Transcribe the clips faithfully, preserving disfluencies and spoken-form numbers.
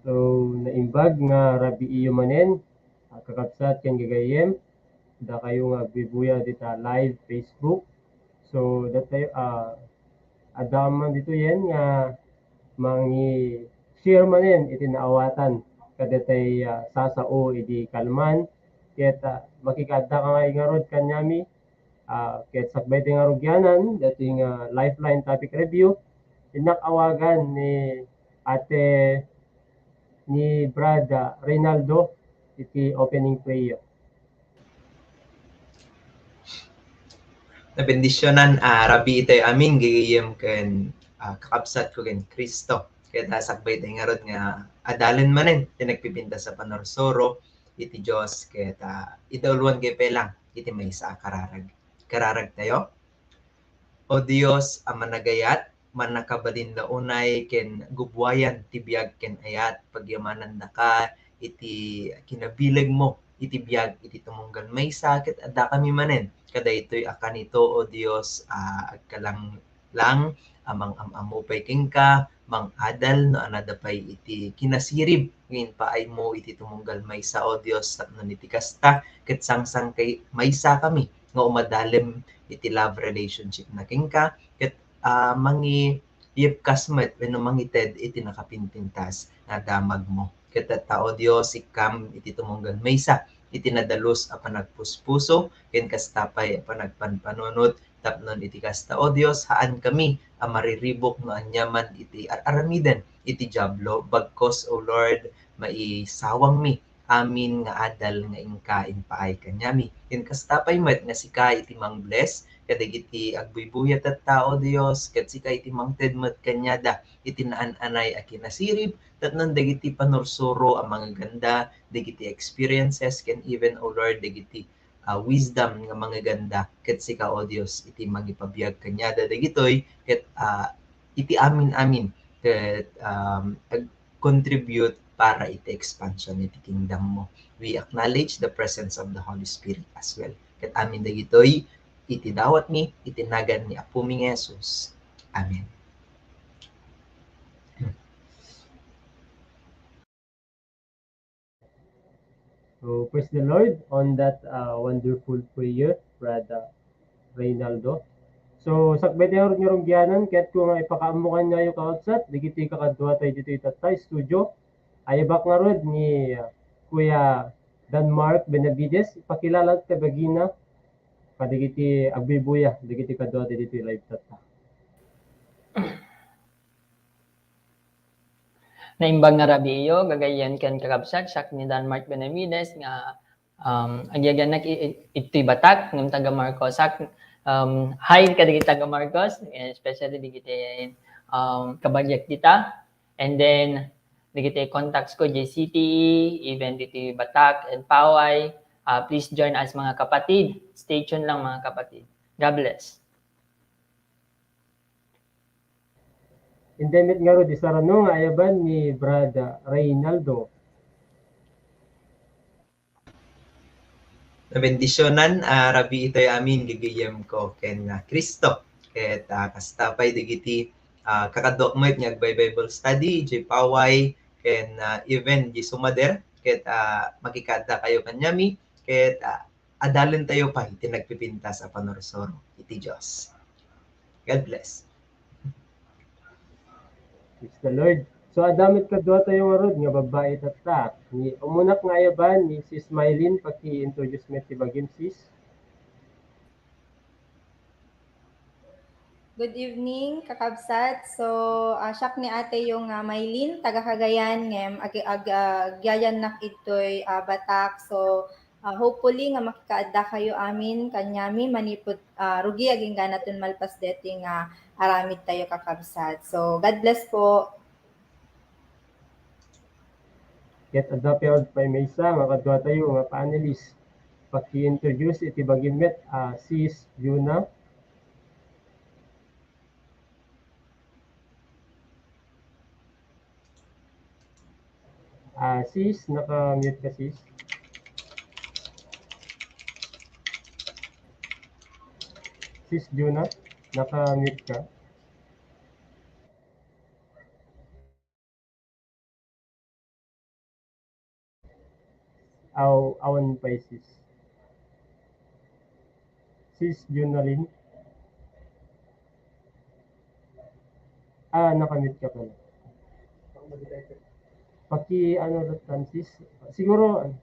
So, naimbag nga rabii manen, ah, kakabsat ken gagayyem, dakayo nga agbubuya dita live Facebook. So, datayo, ah, adda man ditoyen nga mangi-share manen iti naawatan kadagitay, ah, sasao idi kalman. Ket, ah, makikaadda ka ngay ngarud kaniami, ah, ket sakbay ti nga rugianan, daytoy nga Lifeline topic review, innak awagan ni Ate, ni Brad, ah, Reynaldo iti opening prayer. Nabendisionan, ah, rabii itayo amin, gagayyem ken, ah, kakabsat ko ken Cristo. Ket, ah, sakbay tayo ngarud nga adalen manen ti nagpipintas a panursuro iti Dios ket, ah, idauluan kayo pay lang iti maysa a kararag. Kararag tayo. O Dios a managayat, mannakabalin la unay ken gubuayan ti biag ken ayat, pagyamanannaka iti kinabilegmo iti biag iti tumunggal maysa, ket addakami manen kadaytoy a kanito, O Dios, a agkalanglang a mangam-ammo pay kenka, mangadal no anada pay iti kinasirib nga impaaymo iti tumunggal maysa, O Dios, tapno iti kasta, ket sangsangkay maysakami nga umadalem iti love relationship na kenka, ket, ah, mangiyepkas met wenno mangited iti nakapinpintas nga damagmo. Ket tatta, O Dios, ikkam iti tumunggal maysa iti nadalus a panagpuspuso, ken kasta pay a panagpanpanunot, tapnon iti kasta, O Dios, haankami a mariribuk no aniaman iti ar-aramiden iti Diablo, bagkos, O Lord, maisawangmi amin nga adal nga inka impaay kaniami. Ken kasta pay met nga sika iti mangbless kadagiti agbuybuyatta, O Dios, ket sika iti mangted met kaniada iti naan-anay a kinasirib, tapnon dagiti panursuro a mangaganda, dagiti experiences, ken even, O Lord, dagiti, ah, wisdom nga mangaganda, ket sika, O Dios, iti mangipabiag kaniada dagitoy, ket, ah, iti amin-amin, ket, um, ag-, contribute para iti expansion iti kingdom mo. We acknowledge the presence of the Holy Spirit as well. Ket amin dagitoy iti dawatmi, iti nagan ni Apomi nga Jesus. Amen. So, praise the Lord on that, uh, wonderful prayer, Brother Reynaldo. So, sakbay tayo ngarud nga rugyanan, kayatka nga ipakaammo kaniayo, kakabsat, dagiti kakaduatayo ditoy tatta, studio. Ayabak ngarud ni, uh, Kuya Danmark Benavides, ipakilala ti bagina kadagiti agbuybuya dagiti kaduatayo ditoy live tatta. Naimbag nga rabiiyo, gagayyem ken kakabsat, siak ni Danmark Benavides nga, um, agyagyanak i-, i-, itoy Batak, ngem taga Marcos. Siak, um, hi kadagiti taga Marcos, especially dagiti, um, kabaliak dita. And then, dagiti contacts ko, J C T E, even ditoy Batak and Paway. Ah, please join us, mga kapatid. Stay tuned lang, mga kapatid. God bless. Inday met ngarud di Sarano nga ayaban ni Brother Reynaldo. Nabendisionan, ah, rabii itoy amin, gagayyem ko ken, ah, Cristo. Ket, ah, kasta pay dagiti, ah, kakaduak met nga agbi-Bible study, idiay Paway, ken, ah, even idiay Sumader. Ket, ah, makikaadda kayo kaniami. Ket, ah, adalen tayo pay ti nagpipintas a panursuro iti Dios. God bless. Praise the Lord. So, adda met kaduatayo ngarud nga babbai tatta. Ni, umunak nga ayaban ni Sis Mylene, paki-introduce met ti bagim, sis. Good evening, kakabsat. So, ah, siak ni ateyo nga Mylene, taga Cagayan, ngem ag-, ag-, ah, agyayannak idtoy, ah, Batak. So, ah, hopefully nga makikaadda kayo amin kaniami manipud, ah, rugi agingga naton malpas deti nga aramid tayo, kakabsat. So, God bless po. Ket adda pay maysa nga kaduatayo nga panelist. Paki-introduce iti bagim met, ah, sis Juna. Ah, sis, naka-mute ka, sis. Sis Juna, naka-mute ka. Aw-, awan pay, sis. Sis Junalyn? Ah, nakamute ka pala. Paki, ano, lattan, sis. Siguro, ano,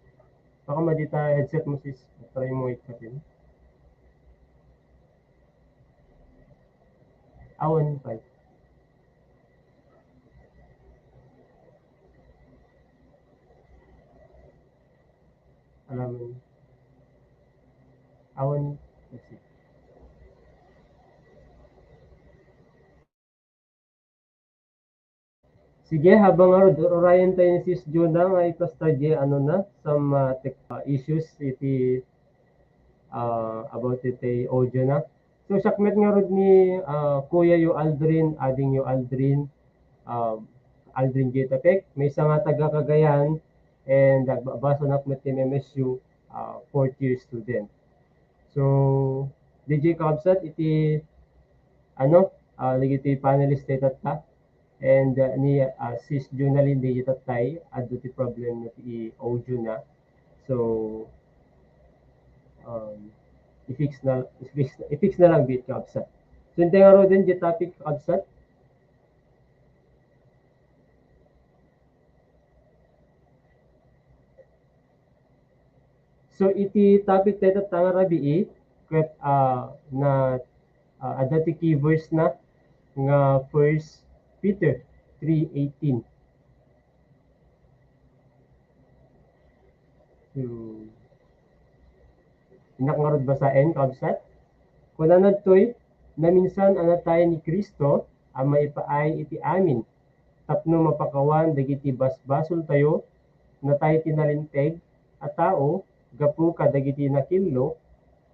baka madi ta headset mo, sis. Try mo ikapin. Awan pay. Alaman. Awan. Let's see. Sige, habang ngarud, urayen tayo ni Sis Juna nga ipasta di, ano na, some, ah, tech, ah, issues iti, ah, about iti audio na. So, siak met ngarud ni, ah, kuya yo Aldrin, ading yo Aldrin, ah, Aldrin Jetapek, maysa nga taga Cagayan, and agbabasa nak met ti M M S U, ah, fourth year student. So, D J Kabsat, iti, ano, ah, dagiti panelist tayo tatta, and, ah, ni, ah, Sis Junalyn, di tattay, adu ti problem na ti audio na. So, um, i-fix na, i-fix, i-fix na lang, bit, Kabsat. So, intay ngaruden, di topic, Kabsat. So, iti topic tayo tatta nga rabii, ket, ah, na, ah, adda ti key verse na nga First Peter three eighteen. So, innak ngarud basaen, kabsat. Kunana ditoy, naminsan a natay ni Cristo a maipaay iti amin, tapno mapakawan dagiti basbasoltayo, natay ti nalinteg a tao gapu kadagiti nakillo,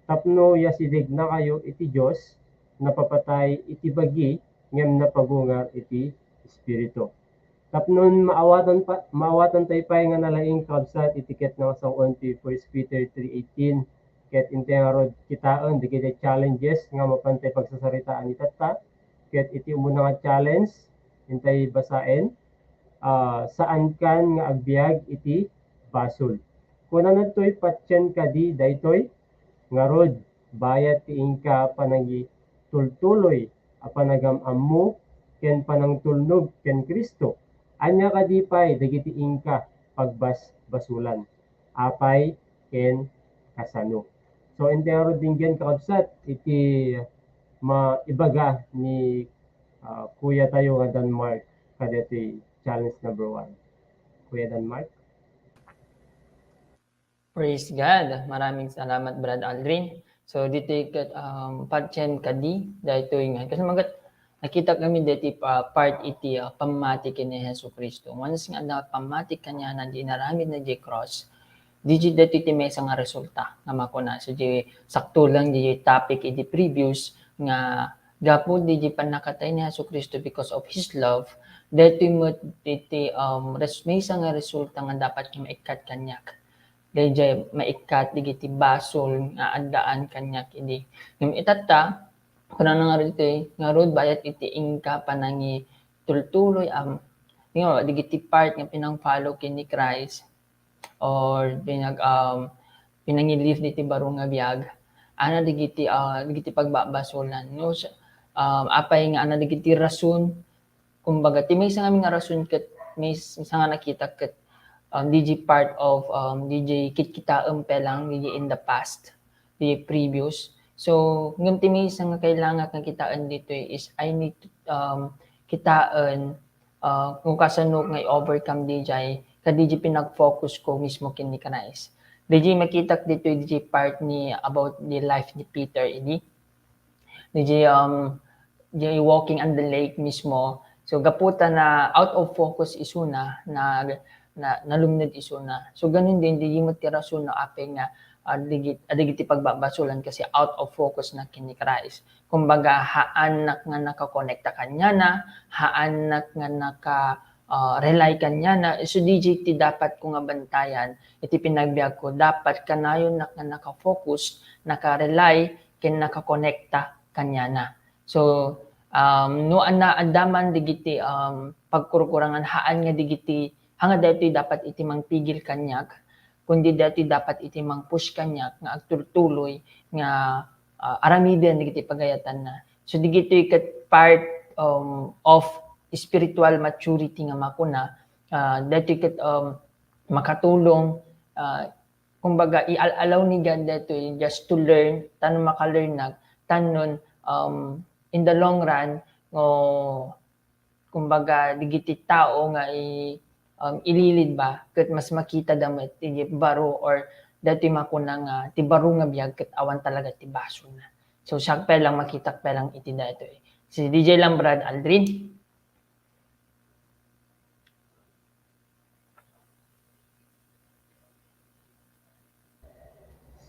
tapno yasidegnakayo iti Dios, napapatay iti bagi, ngem napagungar iti Espiritu. Tapno maawatan pa, maawatan tayo pay nga nalaing, kabsat, iti ket nga sao-on ti First Peter three eighteen, ket intay ngarud kitaen dagiti challenges nga mapan tayo pagsasaritaan itatta, ket iti umuna nga challenge, intay basaen, ah, saankan nga agbiag iti basol. Kunana ditoy, patien kadi daytoy, ngarud, bayat ti inka panangitultuloy a panagam-ammo ken panangtulnog ken Cristo, ania kadi pay dagiti inka pagbasbasolan? Apay ken kasano? So, intay ngarud dinggen, kakabsat, iti maibaga ni, ah, kuya tayo nga Denmark kadaytoy challenge number one. Kuya Denmark? Praise God. Maraming salamat, Brad Aldrin. So, ditoy ket, um, patien kadi, daytoy nga. Kasi magat, nakita kami daytoy pa, part iti, ah, pammati ken ni Jesu-Cristo. Once nga adda pammati kaniana, di inaramid na di cross, di, di daytoy ti maysa nga resulta nga makuna. So, di sakto lang di topic iti previous nga gapu di, di pannakatay ni Jesu-Cristo because of His love, daytoy met iti, um, res-, maysa nga resulta nga dapat nga maikkat kaniak. Daydiay maikkat dagiti basol nga addaan kaniak idi. Ngem itatta, kunana ngarud iti, ngarud bayat iti inka panangitultuloy, am, nga dagiti part nga pinang-follow ken ni Christ or pinag-, um, pinangiliw diti baro nga biag, ana dagiti, ah, dagiti pagbabasolan, no? Sa, um, apay nga ana dagiti rason Kumbaga, ti maysa ngamin nga rason ket maysa nga nakita ket, um, di jay part of, um, di jay kitkitaem pay lang, di jay in the past, di jay previous. So, ngem ti maysa nga kailangan nga kitaen ditoy is I need to, um, kitaen, uh, kung kasano nga i-overcome di jay, ket di jay pinag-focus ko mismo ken ni Christ. Di jay makitak ditoy, di jay part ni, about the life ni Peter idi. Di jay, um, di jay walking on the lake mismo. So, gapu ta na out of focus isuna, na, na, nalumned isuna. So, ganun din, di jay met ti rason no apay nga, ah, dagit-, ah, dagiti pagbabasolan kasi out of focus na ken ni Christ. Kumbaga, haanak nga nakakonekta kaniana, haanak nga naka, ah, rely kaniana. So, di jay ti dapat ko nga bantayan iti panagbiag ko. Dapat kanayon nak nga naka-focus, naka-rely, ken nakakonekta kaniana. So, um, no adda, adda man dagiti, um, pagkurkurangan, haan nga dagiti, haan nga daytoy dapat iti mangpigil kaniak, kundi daytoy dapat iti mang-push kaniak nga agtultuloy nga, ah, aramiden dagiti pagayatanna. So, dagitoy ket part, um, of spiritual maturity nga makuna, ah, daytoy ket, um, makatulong, ah, kumbaga, ial-alaw ni God daytoy just to learn, ta no maka-learn nak, ta no, um, in the long run, no, kumbaga, dagiti tao nga i-, um, ililid ba, ket mas makitada met ti baro or daytoy makuna nga ti baro nga biag ket awan talaga ti basolna. So, siak pay lang, makitak pay lang iti daytoy. Si D J lang, Brad Aldrin.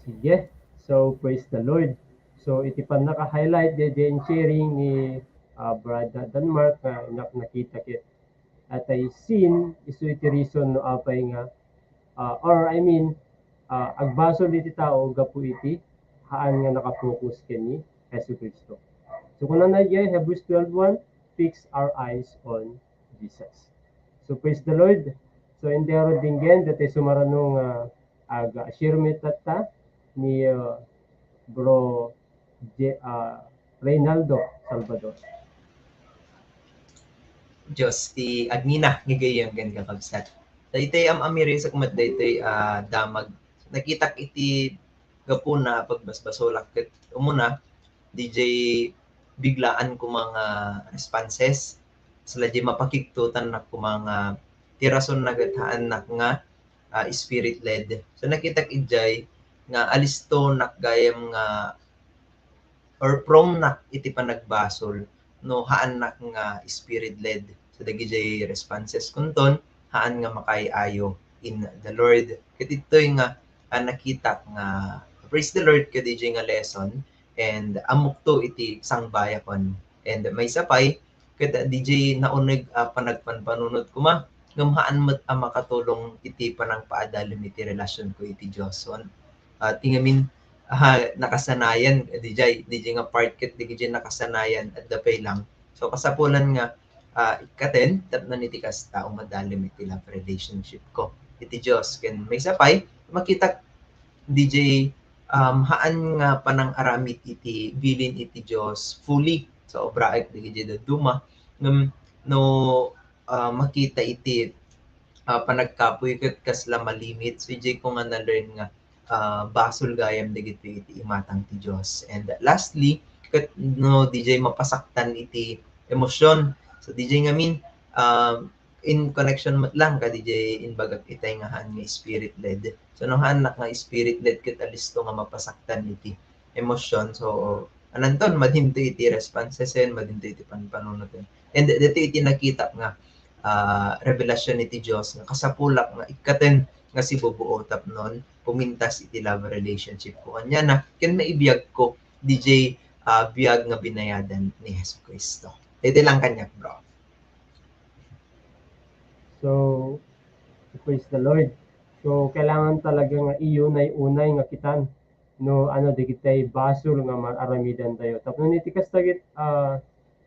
Sige. So, praise the Lord. So, iti pannaka-highlight daydiay sharing ni, ah, Brad Denmark nga nak-, nakita ket, at I seen, isu iti reason no apay nga, ah, or I mean, ah, agbasol iti tao gapu iti haan nga naka-focus ken ni Jesu-Cristo. So, kunana idiay Hebrews twelve one, "Fix our eyes on Jesus." So, praise the Lord. So, in the order again, daytoy sumarano nga ag-share met tatta ni, uh, Bro Je-, uh, Reynaldo Salvador. Dios ti agnina nga gayyem ken kakabsat. Daytoy am-amiri sa kumat daytoy, ah, damag. Nakitak iti gapuna a pagbasbasolak ket umuna, D J biglaan koma nga responses. Sala di mapakigtotan nak koma nga ti rason na ket haannak nga, ah, spirit led. So, nakitak idiay nga alisto nak gayam nga or prone nak iti panagbasol no haannak nga spirit led. So, dagijay responses kunton, haan nga makay-ayo in the Lord. Ket ditoy nga, ah, nakitak nga, praise the Lord, ket D J nga lesson, and ammokto iti sangbayakon. And maysa pay, ket D J nauneg a panagpanpanunot koma, ngem haan met a makatulong iti panangpaadalem iti relasionko iti Dios. So, ah, ti ngamin, ah, nakasanayan, D J, D J nga part ket D J nakasanayan, adda pay lang. So, kasapulan nga, ah, ikkaten, tapno iti kasta, umadalem iti love relationship ko iti Dios. Ken maysa pay, makitak, D J, um, haan nga panangaramid iti bilin iti Dios fully. So, obraek dagiti dadduma. Ngem no, ah, makita iti, ah, panagkapuy ket kasla malimit. So, idiay ko nga na-learn nga, ah, basol gayam dagitoy iti imatang ti Dios. And lastly, ket no, D J mapasaktan iti emosyon. So, D J ngamin, um, in connection met lang ka D J imbagak itay nga haan nga spirit led. So, no haannak nga spirit led ket alisto nga mapasaktan iti emosyon. So, ananton madinto iti responses, madinto iti panpanunoten. And dito iti nakita nga, ah, revelasyon iti Dios nga kasapulak nga ikkaten nga sibubuo tapnon pumintas iti love relationship ko kaniana ken maibiag ko D J, ah, biag nga binayadan ni Jesu-Cristo. Iti lang kaniak, bro. So, praise the Lord. So, kailangan talaga nga iunay-unay nga kitan no ano dagiti basol nga mar-aramidantayo. Tapno iti kasta ket, ah,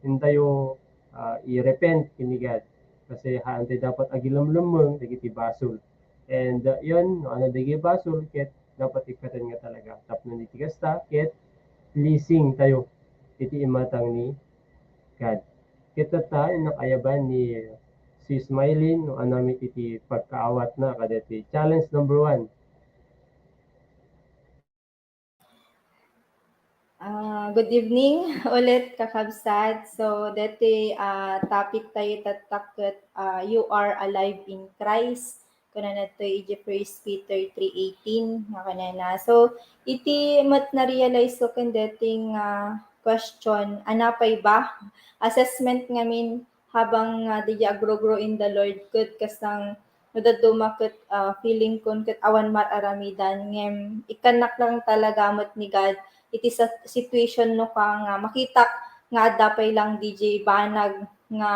intayo, ah, i-repent ken ni God. Kasi haantayo dapat agilemlemmeng dagiti basol. And, ah, yun, no ano dagiti basol ket dapat ikkaten nga talaga. Tapno iti kasta ket pleasing tayo iti imatang ni God. Ket tatta, innak ayaban ni Sis Mylene no ano met iti pagkaawatna kadagiti challenge number one. Ah, good evening ulit, kakabsat. So, daytoy, ah, topic tayo tatta ket, ah, "You are alive in Christ." Kunana daytoy iti First Peter three eighteen nga kunana. So, iti met na-realize ko ken daytoy nga question, a napay ba? Assessment ngamin habang, ah, daydiay agro-grow in the Lord ket kastan no dadduma ket, ah, feeling kon ket awan mar-aramidan ngem ikkannak lang talaga met ni God iti sa situation no ka nga makitak nga adda pay lang daydiay banag nga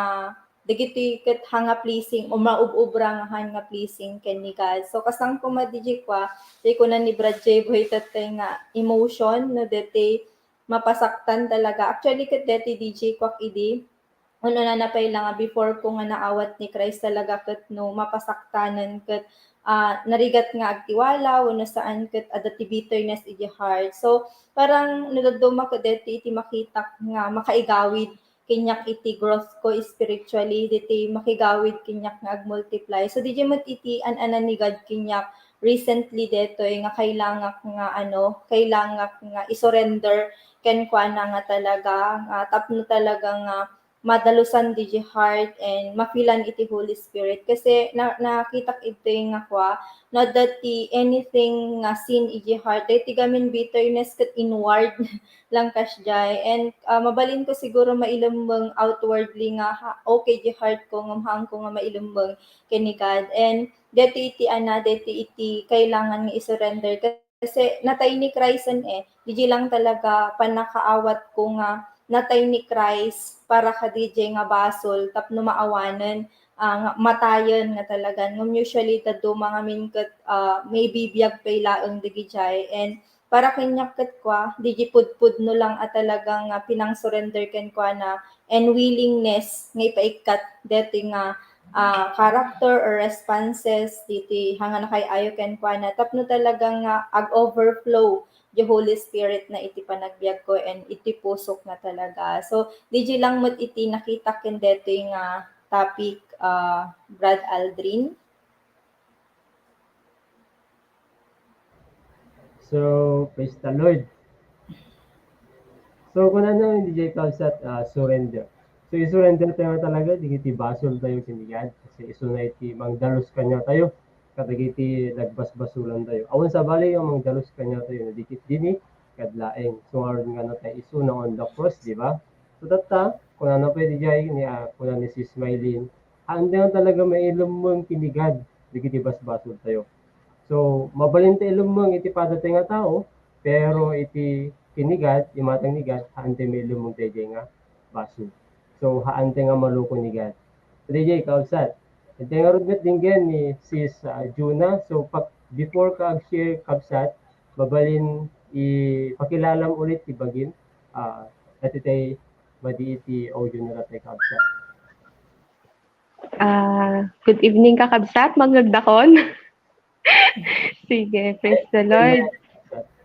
dagitoy ket haan nga pleasing o maub-ubra nga haan nga pleasing ken ni God. So, kastan koma daydiay kua, daydiay kuna ni Brad Jeboy tatta nga emotion no daytoy mapasaktan talaga. Actually, ket daytoy daydiay kuak idi, un-unana pay la nga before ko nga naawat ni Christ talaga ket no mapasaktanen ket, ah, narigat nga agtiwala wenno saan ket adda ti bitterness iti heart. So, parang no dadduma ket daytoy iti makitak nga makaigawid kaniak iti growth ko spiritually, daytoy makigawid kaniak nga agmultiply. So, diay met iti an-anan ni God kaniak recently daytoy nga kailangak nga ano, kailangak nga isurrender kenkuana nga talaga, nga tapno talaga nga madalusan diay heart and mafilan iti Holy Spirit. Kasi na-, nakitak iti nga kua, no adda ti anything nga sin iti heart, daytoy gamin bitterness ket inward lang kasdiay. And, ah, mabalin ko siguro mailemmeng outwardly nga, ha, okay diay heart ko, ngem haanko nga mailemmeng ken ni God. And daytoy iti ana, daytoy iti kailangan nga isurrender. Kasi natay ni Christ, eh. Diay lang talaga pannakaawat ko nga natay ni Christ para kadiay nga basol tapno maawanen, ah, nga matayen nga talaga. Ngem usually, dadduma ngamin ket, ah, maibibiag pay laeng dagidiay. And para kaniak ket kua, diay pudpudno lang a talaga nga pinangsurrender kenkuana and willingness nga ipaikkat daytoy nga, ah, character or responses ditoy nga nakay-ayo kenkuana tapno talaga nga ag-overflow diay Holy Spirit na iti panagbiag ko and iti pusok na talaga. So, diay lang met iti nakitak ken daytoy nga topic, ah, Brad Aldrin. So, praise the Lord. So, kunana, diay kabsat, ah, surrender. So, i-surrender tayo talaga, dagiti basol tayo ken ni God. Kasi isuna iti mangdalus kaniatayo, kadagiti nagbasbasolan tayo. Awan sabali nga mangdalus kaniatayo, no di ket dini, kad laeng. So, ngarud nga natay isuna on the cross, di ba? So, tatta, kunana pay diay, ni, ah, kuna ni Sis Mylene, haantayo talaga mailemmeng ken ni God, dagiti basbasol tayo. So, mabalin ta ilemmeng iti padatayo nga tao, pero iti ken ni God, imatang ni God, haantayo mailemmeng daydiay nga basol. So, haantayo nga maluko ni God. Daydiay, kabsat. Iti ngarud met denggen ni Sis, ah, Juna. So, pa-, before ka ag-share, kabsat, mabalin ipakilalam ulit ti bagim. Ah, daytoy madi iti audio na latay, kabsat. Ah, good evening, kakabsat. Mangngegdakon. Sige, praise the Lord.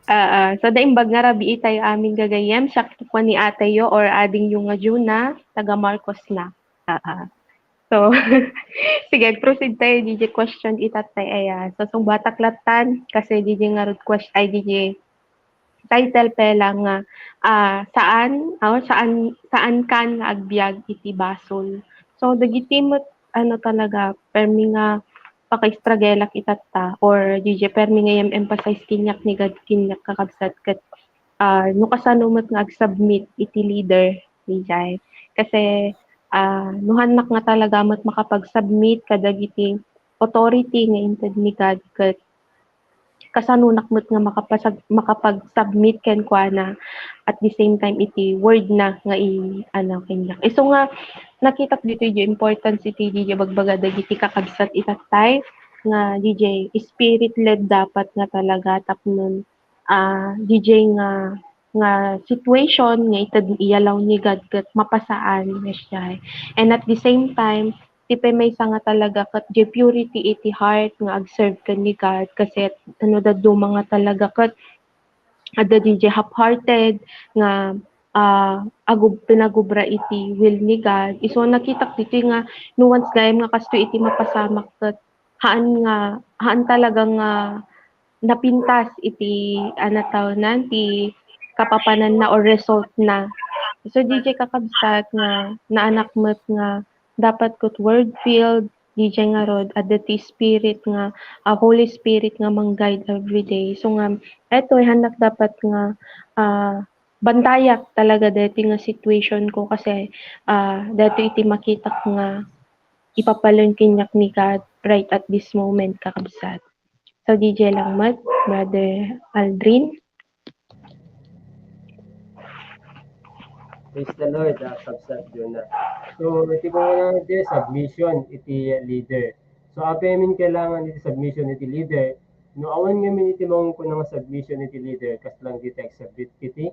Ah, ah, so, naimbag nga rabii tayo amin gagayyem, siak ti kuan ni ateyo or adingyo nga Juna, taga Marcos na. Ah, ah. So, sige, proceed tayo, diay question ita tayo, aya. So, sungbatak lattan, kasi diay ngarud question, ay, diay title pay lang nga, ah, saan, ah, saan, saan kan nga agbiag iti basol. So, dagiti met, ano talaga, permi nga paka-struggle-ak itatta, or diay permi nga i-emphasize kaniak ni God, kaniak kakabsat, ket, ah, no kasano met nga ag-submit iti leader, diay. Kasi, ah, no haannak nga talaga met makapag-submit kadagiti authority nga inted ni God, ket kasanonak met nga makapasag-, makapag-submit kenkuana at the same time iti word na nga i-, ano, kaniak. Isu nga nakitak ditoy diay importance iti diay bagbaga dagiti kakabsat itattay nga diay spirit-led dapat nga talaga tapno, ah, diay nga, nga situation nga ited iyalaw ni God ket mapasaan nga siya. And at the same time, ti pay maysa nga talaga ket diay purity iti heart nga ag-serve ken ni God, kasi no dadduma nga talaga ket adda diay half-hearted nga, ah, agub-, pinagubra iti will ni God. Isu nakitak ditoy nga no once gayam nga kastoy iti mapasamak ket haan nga, haan talaga nga napintas iti, ano tawnan, ti kapapananna or result na. So, diay kakabsat nga naanak met nga dapat ket word-filled, diay ngarud, adda ti spirit nga, ah, Holy Spirit nga mang-guide every day. So nga, eto, haannak dapat nga, ah, bantayak talaga daytoy nga situation ko kasi, ah, daytoy iti makitak nga ipapaleng kaniak ni God right at this moment, kakabsat. So, diay lang met, Brother Aldrin. Praise the Lord, ah, Kabsat Jonah. So, iti pangunahan iti submission iti leader. So, apay amin kailangan iti submission iti leader? No awan ngamin iti mangungkuna nga submission iti leader, kas lang dita ag-submit iti,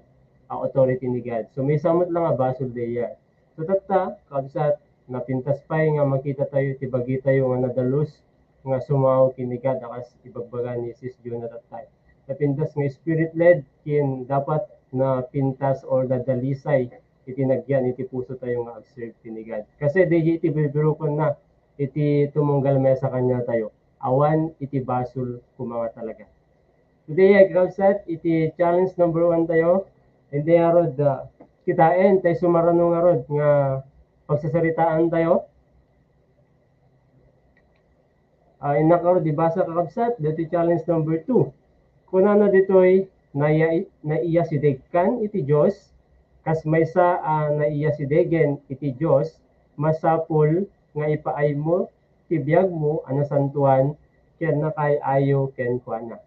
ah, authority ni God. So, maysa met lang a basol dayta. So tatta, kabsat, napintas pay nga makita tayo iti bagitayo nga nadalus nga sumao ken ni God a kas ibagbaga ni Sis Juna tattay. Napintas nga spirit-led ken dapat napintas or nadalisay iti nagyan iti puso tayo nga ag-serve ken ni God. Kasi di iti birbirokon na, iti tumunggal mesa kaniatayo. Awan iti basol koma nga talaga. Today, ay kabsat, iti challenge number one tayo. Hindi ngarud, ah, kitaen, tay sumarano ngarud nga pagsasaritaan tayo. Ah, innak ngarud, ibasa, kakabsat, dati challenge number two. Kunana ditoy, naiya-, naiyasidegkan iti Dios, kas maysa a naiyasidegen iti Dios, masapul nga ipaaymo ti biagmo a nasantoan ken nakaay-ayo kenkuana.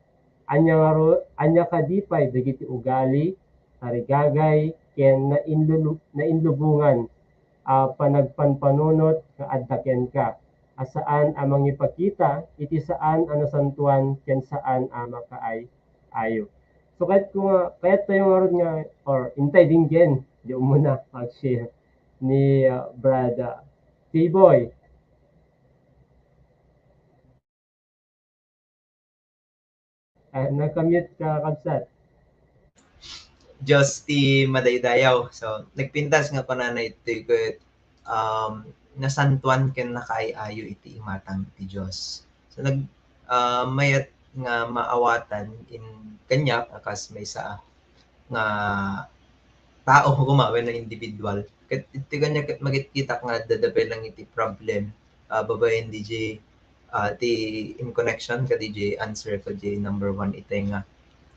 Ania ngaro-, ania kadi pay dagiti ugali, tarigagay, ken nainlulu-, nainlubongan a panagpanpanunot nga adda kenka, a saan a mangipakita iti saan a nasantoan ken saan a makaay-ayo. So, kayat ko nga, kayat tayo ngarud nga, or intay dinggen, di umuna mag-share ni, ah, Brad, ah, T-Boy. Ah, naka-mute ka, kabsat. Dios ti madaydayaw. So, nagpintas nga kunana iti ket, um, nasantoan ken nakaay-ayo iti imatang ti Dios. So, nag-, ah, mayat nga maawatan in kaniak a kas maysa nga tao koma wenno individual. Ket iti kaniak ket makitkitak nga adda pay lang iti problem, ah, babaen D J, ah, ti in connection ka D J answer ka D J number one itay nga,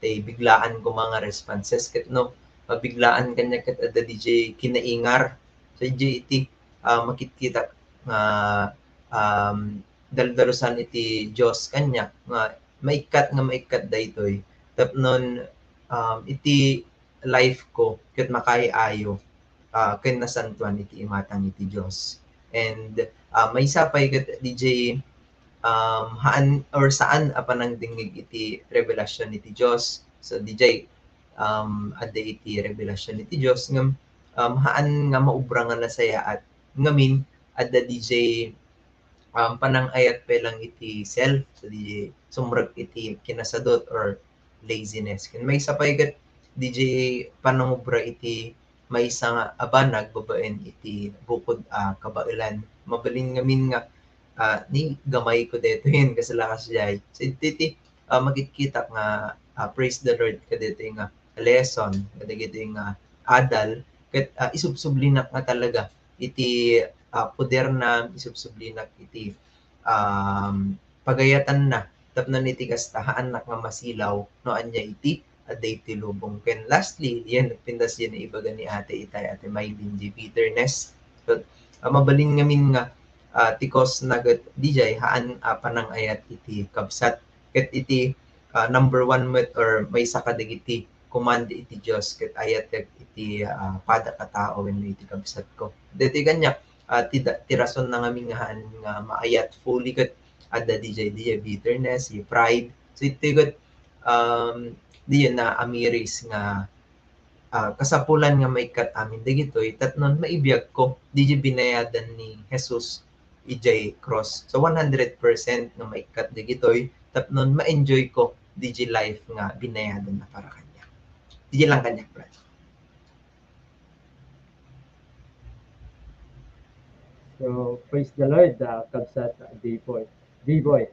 ti biglaan koma nga responses ket no, mabiglaan kaniak ket adda D J kinaingar. So, D J iti, ah, makitkitak nga, um, daldalusan iti Dios kaniak nga maikkat nga maikkat daytoy. Tapnon, um, iti life ko ket makaay-ayo, ah, ken nasantoan iti imatang iti Dios. And, ah, maysa pay ket D J, um, haan or saan a panangdingngeg iti revelasyon iti Dios. So, D J, um, adda iti revelasyon iti Dios ngem, um, haan nga maubra nga nasayaat. Ngamin, adda D J, um, panangayat pay lang iti self, so D J sumrek iti kinasadut or laziness. Ken maysa pay ket D J panangubra iti maysa nga a banag babaen iti bukod a kabaelan. Mabalin ngamin nga, ah, ni gamay ko daytoyen, kasla kasdiay. So, iti, iti, ah, makitkitak nga, ah, praise the Lord kadaytoy nga lesson, kadagitoy nga adal, ket, ah, isubsublinak nga talaga iti, ah, poderna, isubsublinak iti, um, pagayatanna, tapno iti kasta, haannak nga masilaw no ania iti adda iti lubong. Ken lastly, yan, nagpintas yan ibaga ni Ate itay, Ate Mylene, di bitterness. So, ah, mabalin ngamin nga, ah, ti cause na ket D J, haan a panangayat iti kabsat. Ket iti, ah, number one met or maysa kadagiti command iti Dios ket ayatek iti, ah, pada a tao wenno iti kabsatko. Daytoy kaniak, ah, ti da-, ti rason na ngamin nga haan nga maayat fully ket adda D J, D J bitterness, pride. So, iti ket, um, diyo na amiris nga, ah, kasapulan nga maikkat amin dagitoy tapnon maibiagko, D J binayadan ni Jesus idiay cross. So, one hundred percent nga maikkat dagitoy tapnon ma-enjoy ko D J life nga binayadan na para kaniak. D J lang kaniak, brad. So, praise the Lord, ah, kabsat, ah, D-Boy. D-Boy.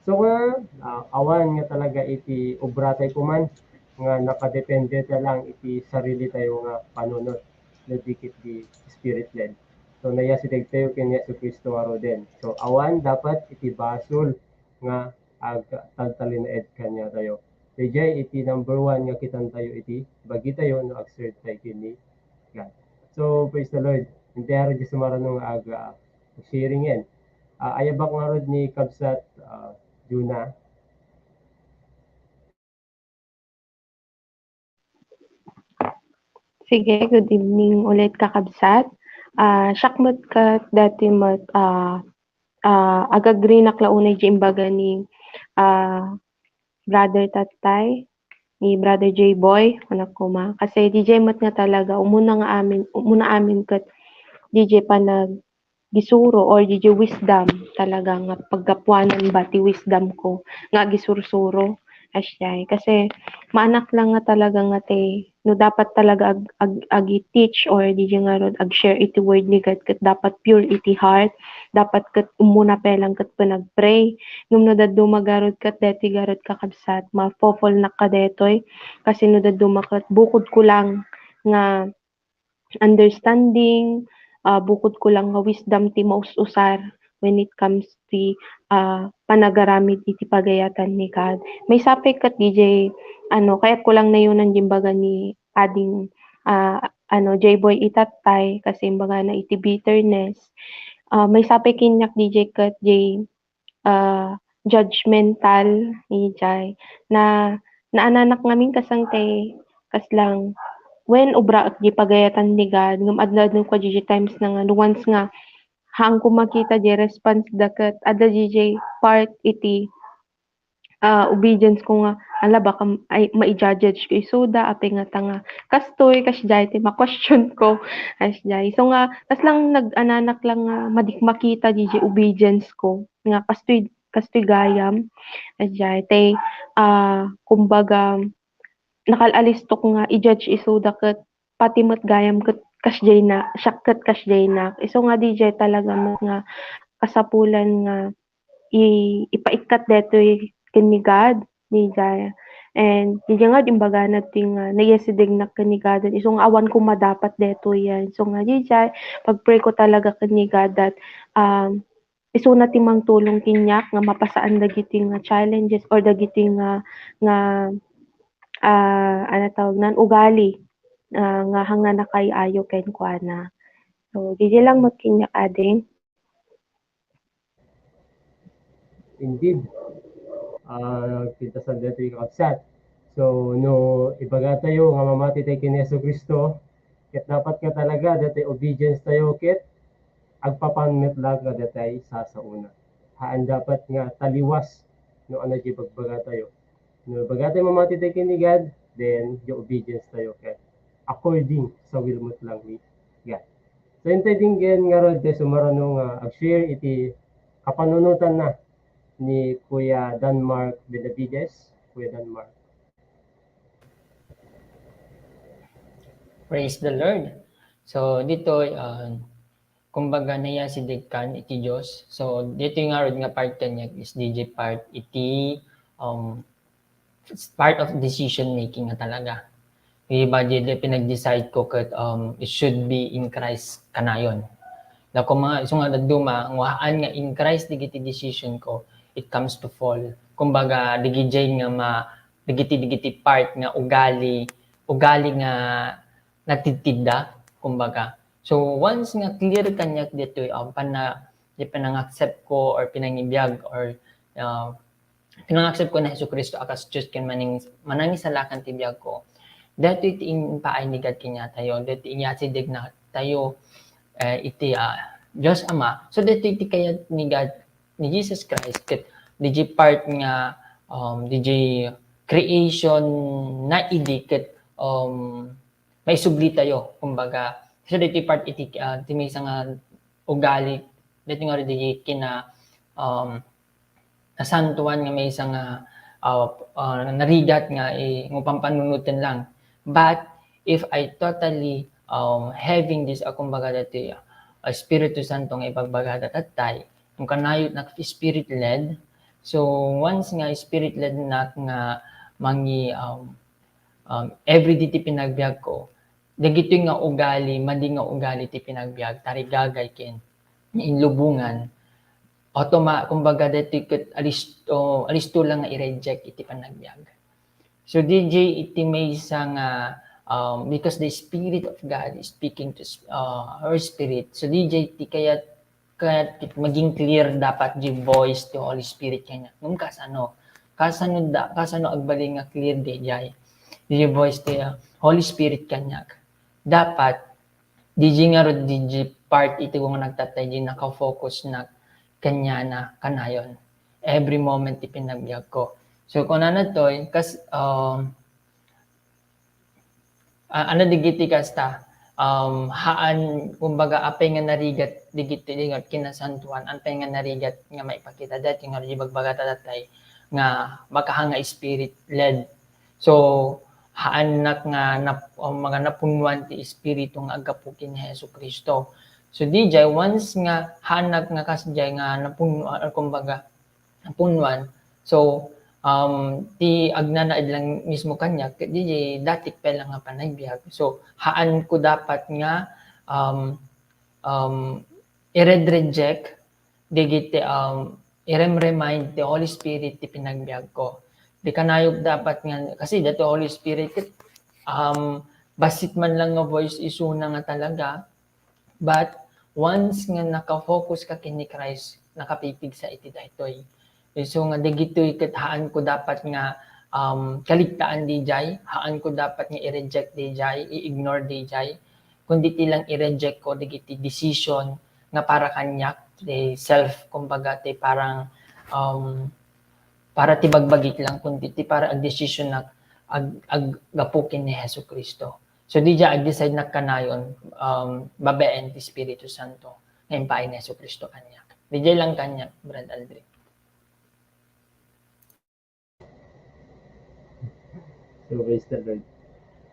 So nga, ah, awan nga talaga iti obra tayo kuman nga nakadepende ta lang iti sarili tayo nga panunot no di ket di spirit-led. So, nayasideg tayo ken Jesu-Cristo ngaruden. So, awan dapat iti basol nga agtaltalinaed kaniatayo. Daydiay iti number one nga kitan tayo iti bagi tayo no ag-serve tayo ken ni God. So, praise the Lord. Intay ngarud diay sumarano nga ag-, ah, sharing-en. Ah, ayabak ngarud ni Kabsat, ah, Juna. Sige, good evening ulit, kakabsat. Ah, siak met ket daytoy met, ah, ah, ag-agreenak la unay diay imbaga ni, ah, Brother Tatay, ni Brother J-Boy, kunak koma. Kasi diay met nga talaga, umuna nga amin, umuna amin ket didiay panaggisuro or didiay wisdom talaga nga paggapuanan ba ti wisdom ko nga agisursuro. Asdiay. Kasi maanak lang nga talaga nga ti, no dapat talaga ag-, ag-, agi-teach or didiay ngarud ag-share iti word ni God, ket dapat pure iti heart, dapat ket umuna pay lang ket panagpray. Ngem no dadduma garud ket daytoy garud kakabsat, mafo-fall-nak ka daytoy. Kasi no dadduma ket bukod ko lang nga understanding, ah, bukod ko lang nga wisdom ti maus-usar when it comes ti, ah, panagaramid iti pagayatan ni God. Maysa pay ket didiay, ano, kayat ko lang nayunan diay imbaga ni Ading, ah, ano, J-Boy itattay, kasi imbagana iti bitterness. Ah, maysa pay kaniak didiay ket diay ah, judgmental, idiay. Na, naananak ngamin kasangkay, kaslang, wen, ubraek diay pagayatan ni God, ngem adda-adda kua diay times na nga, no once nga, haanko makita diay response da ket, adda diay part iti, ah, obedience ko nga, ala, baka, ay, mai-judge ko isuda, apay ngata nga, kastoy, kasdiay, ti ma-question ko, kasdiay. So nga, kaslang nag-ananak lang nga, madi makita diay obedience ko, nga kastoy kastoy gayam. Idiay, tay, ah, kumbaga, nakal-alistok nga i-judge isuda ket pati met gayam ket kasdiay na, siak ket kasdiay na. Isu nga didiay talaga met nga kasapulan nga i-, ipaikkat daytoy ken ni God, didiay. And didiay nga imbagana ti nga naiyasidegnak ken ni God, isu nga awan ko madapat daytoy yan. Isu nga didiay, pag-pray ko talaga ken ni God that, um, isuna ti mangtulong kaniak nga mapasaan dagiti nga challenges or dagiti nga, nga, ah, ano tawag nan, ugali, ah, nga hangnanakay-ayo kenkuana. So, didiay lang met kaniak, Ading. Indeed. Ah, nagpintasan daytoy, kakabsat. So, no ibagatayo nga mamati tayo ken Jesu-Cristo, ket dapat nga talaga daytoy obedience tayo, ket agpapan met laeng nga daytoy sasaona. Haan dapat nga taliwas no ania diay ibagbagatayo. No ibagatayo mamati tayo ken ni God, then diay obedience tayo ket according sa will met laeng ni God. So, intay dinggen ngarud tayo sumarano nga ag-share iti kapanunotanna ni Kuya Danmark Benavides. Kuya Danmark. Praise the Lord. So, ditoy, ah, kumbaga, nayasidegkan iti Dios. So, ditoy ngarud nga part kaniak is didiay part iti, um, it's part of decision making nga talaga. Iba diay pinag-decide ko ket, um, it should be in Christ kanayon. Dako mga, isu nga dadduma, nga haan nga in Christ dagiti decision ko, it comes to fall. Kumbaga, digidiay nga ma-, dagiti, dagiti part nga ugali, ugali nga natidtidda, kumbaga. So, once nga clear kaniak ditoy, um, pana-, di panang-accept ko or pinangibiag or, uh, pinang-accept ko ni Jesu-Cristo a kas Dios ken maning-, manangisalakan ti biag ko. Daytoy ti impaay ni God kaniatayo, daytoy ti iyasidegna tayo, eh, iti, ah, Dios Ama. So, daytoy ti kayat ni God, ni Jesus Christ, ket didiay part nga, um, didiay creation na idi ket, um, maisubli tayo, kumbaga. So, daytoy part iti, ah, ti maysa nga ugali, daytoy nga idi kina-, um, nasantuan nga maysa nga, ah, ah, narigat nga, eh, nga pampanunoten lang. But if I totally, um, having this, ah, kumbaga, daytoy, ah, Espiritu Santo nga ibagbagada tattay, kung kanayon nak spirit-led, so once nga spirit-led nak nga mangi-, um, um, everyday ti panagbiag ko, dagitoy nga ugali, madi nga ugali ti panagbiag, tarigagay ken inlubongan, automa-, kumbaga, daytoy ket alis-, oh, alisto lang nga i-reject iti panagbiag. So, didiay iti maysa nga, um, because the Spirit of God is speaking to s-, uh, our spirit. So, didiay ti kayat, kayat maging clear dapat diay voice ti Holy Spirit kaniak. Ngem kasano? Kasano da-, kasano agbalin nga clear diay, diay voice ti, uh, Holy Spirit kaniak? Dapat, didiay ngarud, didiay part iti gunggonnak tattay, diay nakafocus nak kaniana kanayon. Every moment ti panagbiag ko. So, kunana toy, kas-, um, ah, ano dagiti kasta, um, haan, kumbaga, apay nga narigat digiti, di nga kinasantoan, apay nga narigat nga maipakita dati nga di bagbaga ta datay nga makahanga spirit led. So, haannak nga nap-, o mga napunnuan ti Espiritu nga aggapu ken ni Jesu-Cristo. So, dijay, once nga haannak nga kasdiay nga napunnuan, or kumbaga, napunnuan, so, um, ti agnanaed lang mismo kaniak, ket dijay datik pay lang nga panagbiag. So, haanko dapat nga, um, um, i-red-reject dagiti, um, i-rem-remind ti Holy Spirit ti panagbiagko. Di kanayon dapat nga, kasi dati Holy Spirit, um, bassit man lang nga voice isuna nga talaga, but once nga naka-focus ka ken ni Christ, nakapipigsa iti daytoy. So nga dagitoy ket haanko dapat nga, um, kaligtaan dijay, haanko dapat nga i-reject dijay, i-ignore dijay, kundi ti lang i-reject ko dagiti decision nga para kaniak, ti self, kumbaga, ti parang, um, para ti bagbagik lang, kundi ti para agdesisyonak ag-, aggapu ken ni Jesu-Cristo. So, dijay ag-decide nak kanayon, um, babaen ti Espiritu Santo nga impaay ni Jesu-Cristo kaniak. Dijay lang kaniak, Brad Aldrin. So, praise the Lord.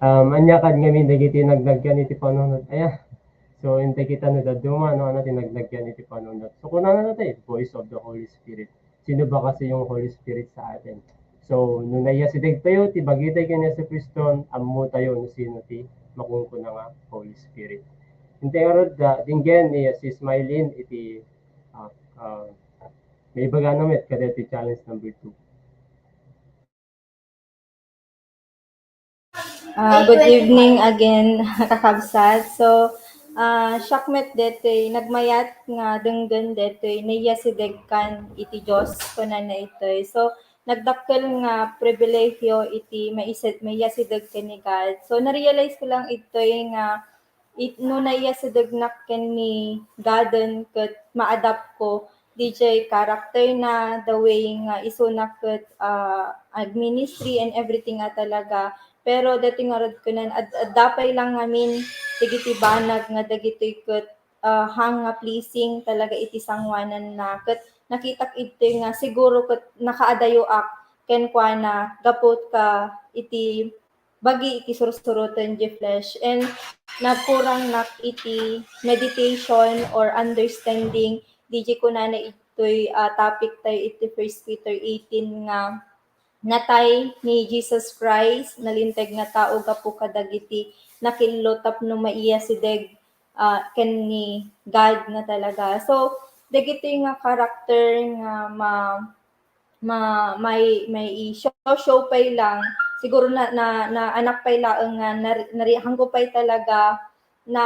Um, ania kad ngamin dagiti nagnagyan iti panunot? Aya. So, intay kita no dadduma, no, ano ti nagnagyan iti panunot. So, kunana natay, voice of the Holy Spirit. Sino ba kasi yung Holy Spirit sa atin? So, no naiyasideg tayo, ti bagitay ken Jesu-Cristo, ammo tayo no sino ti makunkuna nga Holy Spirit. Intay ngarud, ah, dinggen ni Sis Mylene iti, ah, ah, maibagana met kadaytoy challenge number two. Ah, good evening again, kakabsat. So, ah, siak met detoy, nagmayat nga denggen detoy, naiyasideg kan iti Dios, kunana itoy. So, nagdakkel nga pribilehiyo iti maised-, maiyasideg ken ni God. So, na-realize ko lang itoy nga it-, no naiyasidegnak ken ni Gaden ket maadap ko, dijay character na, the way nga isuna ket, ah, ag-ministry and everything a talaga. Pero detoy ngarud kunan, ad-, adda pay lang ngamin dagiti banag nga dagitoy ket, ah, hang nga pleasing talaga iti sangoananna. Ket nakitak idtoy nga siguro ket nakaadayoak kenkuana gapu ta iti bagi iti sursuroten ti flesh, and nagkurangnak iti meditation or understanding, dijay kunana itoy, ah, topic tayo iti First Peter eighteen nga natay ni Jesus Christ, nalinteg nga tao gapu kadagiti nakillo tapno maiyasideg, ah, ken ni God na talaga. So, dagitoy nga character nga ma-, ma-, may, may i-show-show pay lang. Siguro na, na, naanak pay laeng nga nari-, narihanko pay talaga na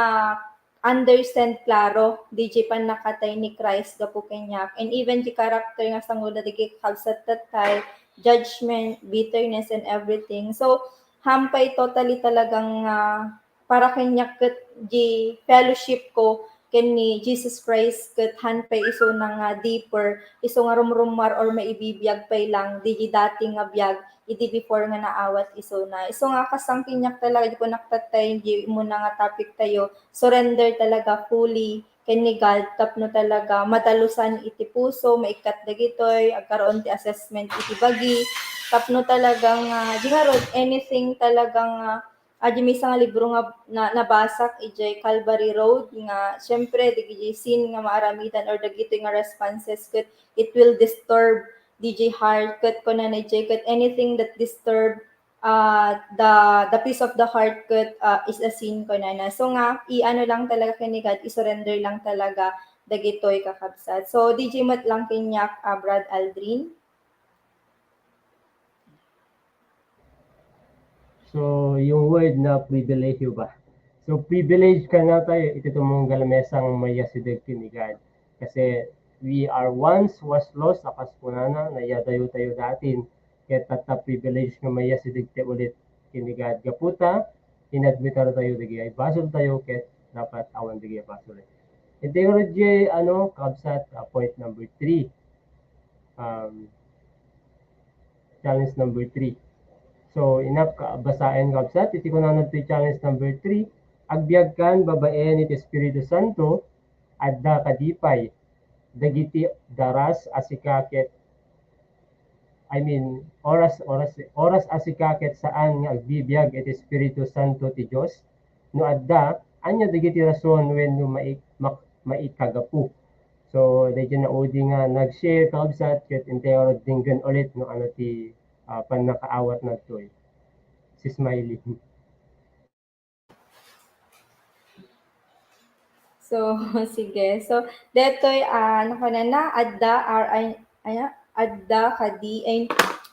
understand klaro, dijay pannakatay ni Christ gapu kaniak. And even di character nga sangoda dagiti kabsat tattay, judgment, bitterness, and everything. So, hampay totally talagang, ah, para kaniak ket di fellowship ko ken ni Jesus Christ ket han pay isuna nga deeper, isu nga rumrummuar or maibibiag pay lang, di, di dati nga biag, idi before nga naawat isuna. Isu nga kas kaniak talaga, di ko naktattay, di umuna nga topic tayo, surrender talaga fully ken ni God tapno talaga madalusan iti puso, maikkat dagitoy, agkaroon ti assessment iti bagi, tapno talagang, ah, di ngarud, anything talagang, ah, ah, di maysa nga libro nga na-, nabasak, idiay Calvary Road, nga, siyempre, dagiti sin nga maaramidan or dagitoy nga responses ket it will disturb D J heart, ket kunana idiay, ket anything that disturb, ah, the, the peace of the heart, ket, ah, is a sin, kunana. So nga, i-ano lang talaga ken ni God, i-surrender lang talaga dagitoy, kakabsat. So, D J met lang kaniak, ah, Brad Aldrin. So, yung word na pribilehiyo ba? So, privilege kano tayo, iti tumunggal maysa nga maiyasideg ken ni God. Kasi we are once was lost, a kas kunana, naiyadayo tayo datin. Ket tatta privilege nga maiyasideg tayo ulit ken ni God. Gapu ta, inadmitar tayo dagiti basol tayo, ket dapat awan dagiti basol. Iti ano, kabsat, ah, point number three. Um, challenge number three. So, inap ka, basaen, kabsat, iti kunana ti challenge number three, agbiagkan babaen iti Espiritu Santo, adda kadi pay dagiti daras a sika ket, I mean, oras, oras, oras a sika ket saan nga agbibiag iti Espiritu Santo ti Dios? No adda, ania dagiti rason wenno mai-, mak-, maikagapu? So, daydi naudi nga nag-share, kakabsat, ket intay denggen ulit no ano ti, ah, pannakaawatna ditoy. Si Smiley. So, sige. So, detoy, ah, nakunana, adda, ar-, ay, aya, adda, kadi, ay,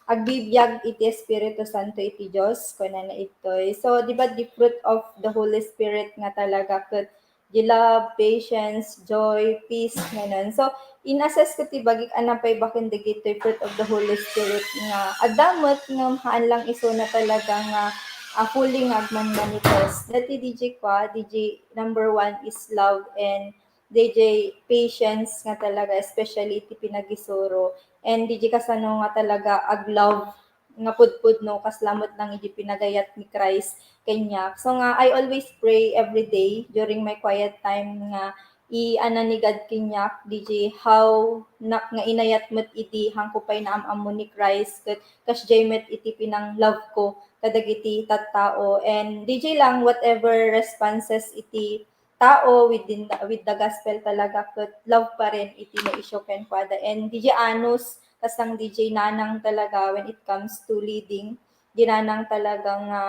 agbibiag iti Espiritu Santo iti Dios, kunana itoy. So, di ba, the fruit of the Holy Spirit nga talaga ket di love, patience, joy, peace, nganan. So, in-assess ko ti bagik a napay baken dagitoy fruit of the Holy Spirit nga adda met ngem haan lang isuna talaga nga, ah, fully nga agmanmanifest. Dati D J kwa, D J number one is love and D J patience nga talaga, especially iti pinagisuro. And D J kasano nga talaga ag-love nga pudpudno, kasla met lang idi pinagayat ni Christ kaniak. So nga, I always pray every day during my quiet time nga i-, ananigad kaniak, D J, how nak nga inayat met idi hangko pay naam-ammo ni Christ, ket kasdiay met iti pinang-love ko kadagiti tattao. And D J lang, whatever responses iti tao within the, with the gospel talaga, ket love pa rin iti na-issue kenkuada. And D J Anus, kasang D J Nanang talaga when it comes to leading, di Nanang talaga nga,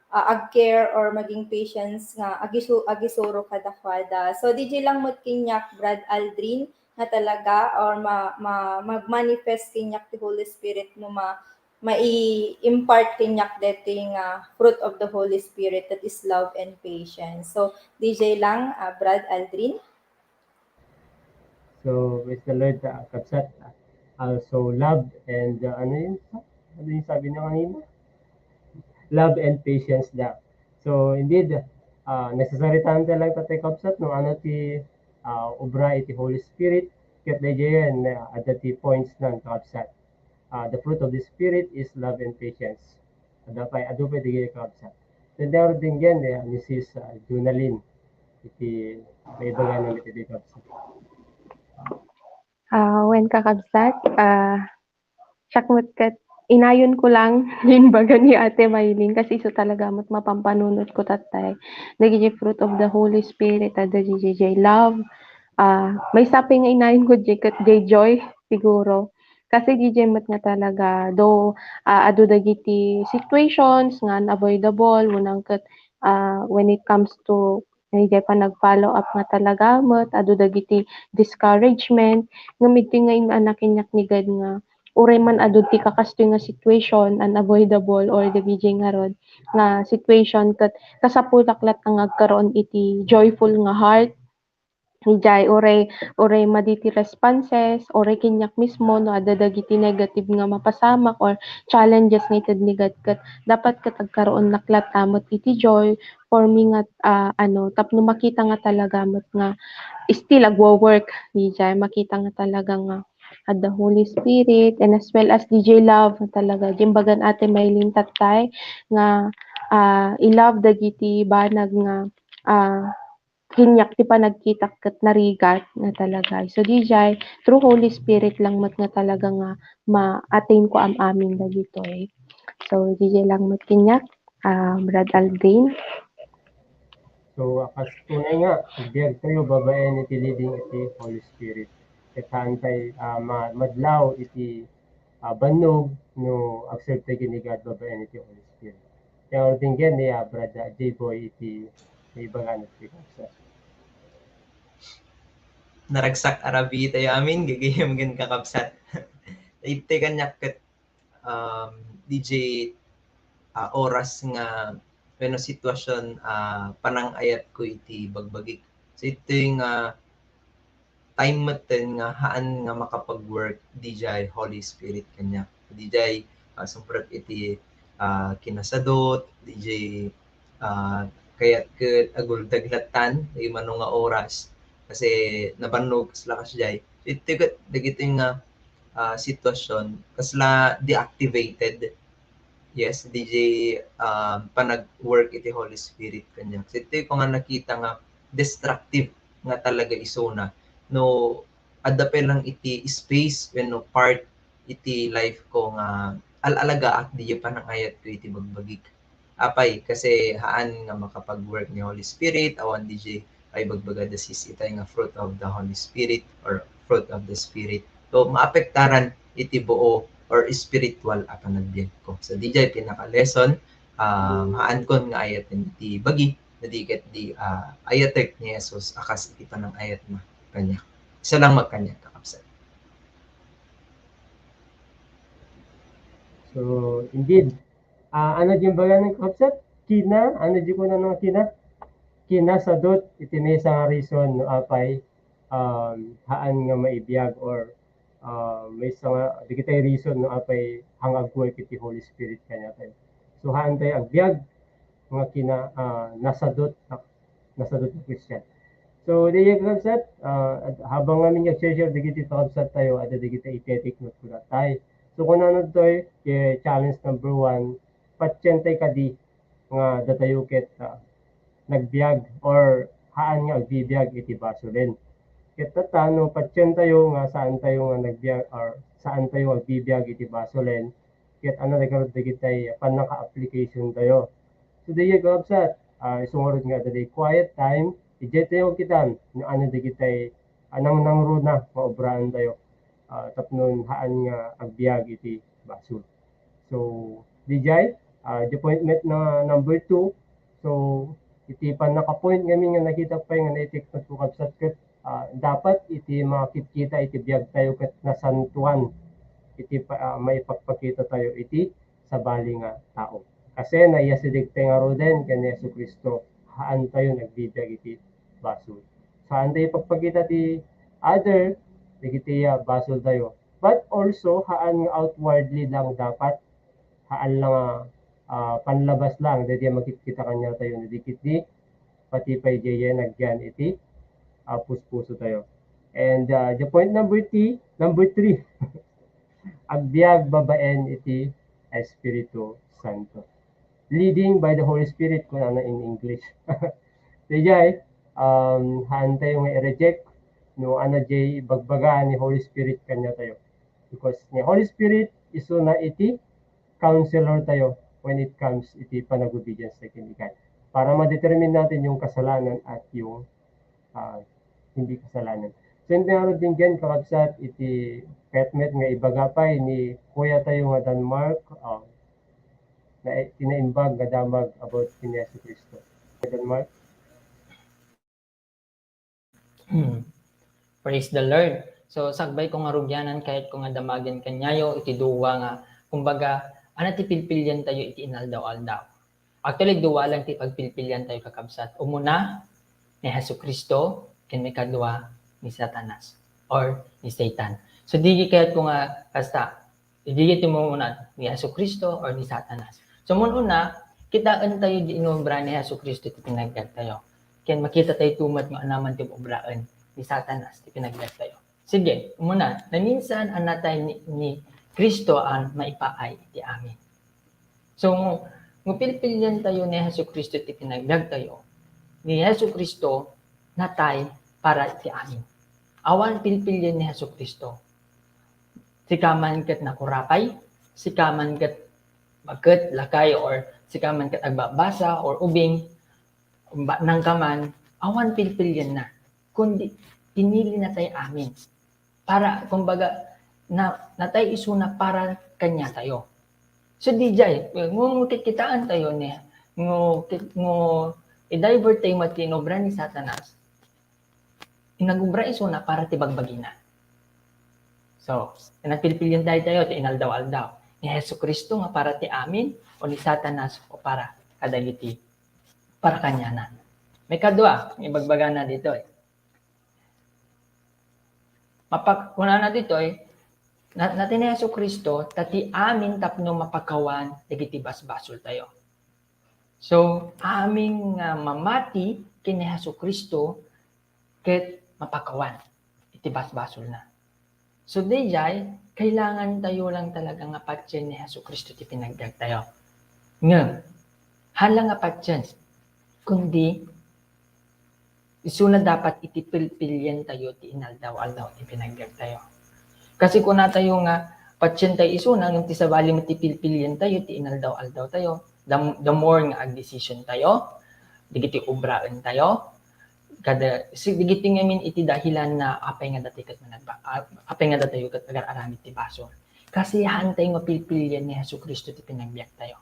ah, ag-care or maging patience nga agisu-, agisuro kadakuada. So, D J lang met kaniak, Brad Aldrin, nga talaga or ma-, ma-, mag-manifest kaniak ti Holy Spirit no ma-, mai-impart kaniak deti nga fruit of the Holy Spirit, that is love and patience. So, D J lang, ah, Brad Aldrin. So, praise the Lord, ah, kabsat. Also, love and, ah, ano yun? Ano yung sabi niya kanina? Love and patience daw. So, indeed, ah, nasasaritaan ta lang tatay kabsat, no? Ano ti, ah, obra iti Holy Spirit, ket daydiay, ah, adda ti points na, kabsat. Ah, the fruit of the Spirit is love and patience. Adda pay, adu pay dagiti kabsat. Then there are dinggen, eh, Missus, ah, Junalyn, iti maibagana iti kabsat. Ah, wen, kakabsat, ah, siak met ket inayon ko lang ti imbaga ni Ate Maylin, kasi isu talaga met mapampanunot ko tatay. Dagiti fruit of the Holy Spirit, adda daydiay love. Ah, maysa pay nga inayon ko daydiay ket daydiay joy, siguro. Kasi daydiay met nga talaga, though, ah, adu dagiti situations nga unavoidable, wenno ket, ah, when it comes to daydiay panag-follow up nga talaga met, adu dagiti discouragement, ngem idi nga in-, anak kaniak ni God nga uray man adu ti kakastoy nga situation, unavoidable or dagiti ngarud nga situation, ket kasaputak latta nga agkaroon iti joyful nga heart, Idiay, uray, uray madi ti responses, uray kaniak mismo, no adda dagiti negative nga mapasamak or challenges nga ited ni God, ket dapat ket agkaroonnak latta met iti joy for me nga, ah, ano, tapno makita nga talaga met nga still agwo-work, idiay, makita nga talaga nga adda Holy Spirit, and as well as D J Love nga talaga, imbagan Ate Maylin tattay nga, ah, i-love dagiti banag nga, ah, kaniak ti panagkitak ket narigat nga talaga. So, diay, through Holy Spirit lang met nga talaga nga ma-attain ko am-amin dagitoy. So, diay lang met kaniak, ah, Brad Aldrin. So, a, kas tunay nga, agbiag tayo babaen iti leading iti Holy Spirit. Ket saan tay, ah, ma-, madlaw iti, ah, bannog no agserbi tayo ni God babaen iti Holy Spirit. Kaya ordinggen ni, ah, Brad, ah, J-Boy iti ibaga na ti kabsat. Naragsak a rabii tayo amin, gagayyem ken kakabsat. Iti kaniak ket, um, diay, ah, oras nga wenno sitwasyon, ah, panangayat ko iti bagbagik. So, iti nga time metten nga haan nga makapag-work diay Holy Spirit kaniak. Diay, ah, sumrek iti, ah, kinasadot, diay, ah, kayat ket aguldag lattan, imano nga oras, kasi nabannog, kasla kasdiay. Iti ket dagiti nga, ah, sitwasyon, kasla deactivated. Yes, D J, um, panag-work iti Holy Spirit kaniak. So, iti ko nga nakita nga destructive nga talaga isuna. No, adda pay lang iti space wenno part iti life ko nga al-alagaak, di panangayat ko iti bagbagik. Apay, kasi haan nga makapag-work ni Holy Spirit, awan D J ay bagbagada sis itay nga fruit of the Holy Spirit or fruit of the Spirit. So, maapektaran iti buo or spiritual a panagbiag ko. So, D J pinaka-lesson, um, haan kon nga ayaten iti bagi, na di ket di, ah, ayatek ni Jesus a kas iti panangayatna kaniak. Isa lang magkaniak, kakabsat. So, indeed, ah, ano di baga ni kakabsat? Kina, ano di ko na nga kina? Kinasadot, iti maysa nga reason no apay, um, haan nga maibiag or, ah, maysa nga, dagitay reason no apay haan nga agwork iti Holy Spirit kaniatayo. So, haan tayo agbiag nga kina, ah, nasadot, nasadot nga Christian. So, di kakabsat, ah, habang ngamin nga share dagiti kakabsat tayo, adda dagiti itetek no kulatay. So, kunana toy, ket challenge number one, patien tay kadi nga datayo ket, ah, nagbiag or haan nga agbibiag iti basolen. Ket tatta, no patien tayo nga saan tayo nga nagbiag or saan tayo agbibiag iti basolen, ket ania ngarud dagitay pannaka-application tayo. So, di kakabsat, ah, isu ngarud nga adda quiet time, idiay tayo kitan no ania dagitay a nangnangruna nga obraan tayo, ah, tapno haan nga agbiag iti basol. So, D J, ah, di point met na number two. So, iti pannaka-point ngamin nga nakita pay nga naitiknot ko kabsat ket, ah, dapat iti makitkita iti biag tayo ket nasantuan iti pa-, ah, maipakpakita tayo iti sabali nga tao. Kasi naiyasideg tayo ngaruden ken ni Jesu-Cristo, haan tayo nagbibiag iti basol. Saan tayo ipakpakita ti other, dagiti, ah, basol tayo. But also, haan nga outwardly lang dapat, haan lang nga, ah, panlabas lang, daydi a makitkita kaniatayo, no di ket di, pati pay diay nagyan iti, ah, puspuso tayo. And, ah, the point number three, number three, agbiag babaen iti Espiritu Santo. Leading by the Holy Spirit, kunana in English. Daydiay, um, haan tayo nga i-reject no ania diay ibagbaga ni Holy Spirit kaniatayo. Because ni Holy Spirit, isuna iti counselor tayo when it comes iti panag-obedience tayo ken ni God. Para ma-determine natin yung kasalanan at yung, ah, hindi kasalanan. So, hindi nga din dyan, kakabsat, iti petmet nga ibaga pay ni kuya tayo nga Denmark, ah, na, kinaimbag nga damag about ken ni Jesu-Cristo. Denmark? Hmm. Praise the Lord. So, sakbay ko nga rugianan, kayat ko nga damagen kaniayo iti dua nga, kumbaga, ania ti pilpilian tayo iti inaldaw-aldaw. Actually, dua lang ti pagpilpilian tayo, kakabsat. Umuna, ni Jesu-Cristo, ken maikadua, ni Satanas or ni Satan. So, di kayat ko nga kasta, di ti umuna ni Jesu-Cristo or ni Satanas. So, umuna, kitaen tayo di inobra ni Jesu-Cristo ti pinagbiag tayo. Ken makita tayo tumet nga ania man ti obraen ni Satanas ti pinagbiag tayo. Sige, umuna, naminsan a natay ni, ni Cristo a maipaay iti amin. So, no, no pilpilian tayo ni Jesu-Cristo ti pinagbiag tayo, ni Jesu-Cristo natay para iti amin. Awan pilpilian ni Jesu-Cristo. Sika man ket nakurapay, sika man ket baket, lakay, or sika man ket agbabasa or ubing, ba-, nangkaman, awan pilpilianna, kundi pinili na tayo amin. Para, kumbaga, na, natay isuna para kaniatayo. So, di jay, ngu, ngu kikitaen tayo ni, ngu, ki-, ngu i-divert tayo met ti inobra ni Satanas, inagobra isuna para ti bagbagina. So, nagpilpilian tayo tayo ti inaldaw-aldaw. Ni Jesu-Cristo nga para ti amin, o ni Satanas o para kadagiti para kaniana. Maikadua, ibagbagana ditoy. Mapak-, kunana ditoy, na, natay ni Jesu-Cristo, ta ti amin tapno mapakawan dagiti basbasol tayo. So, amin nga mamati ken ni Jesu-Cristo ket mapakawan iti basbasolna. So, dayjay, kailangan tayo lang talaga nga patien ni Jesu-Cristo ti pinagbiag tayo. Ngem, hala nga patien, kundi isuna dapat iti pilpilientayo ti inaldaw-aldaw ti panagbiagtayo. Kasi kunatayo nga, patien tayo isuna, ngem ti sabali met ti pilpilientayo ti inaldaw-aldaw tayo. The, the more nga agdesisyon tayo, dagiti obraentayo, kada, si, dagiti ngamin iti dahilan na apay nga datayo ket managba-, a-, apay nga datayo ket agar-aramid ti basol. Kasi haantayo nga pilpilien ni Jesu-Cristo ti panagbiagtayo.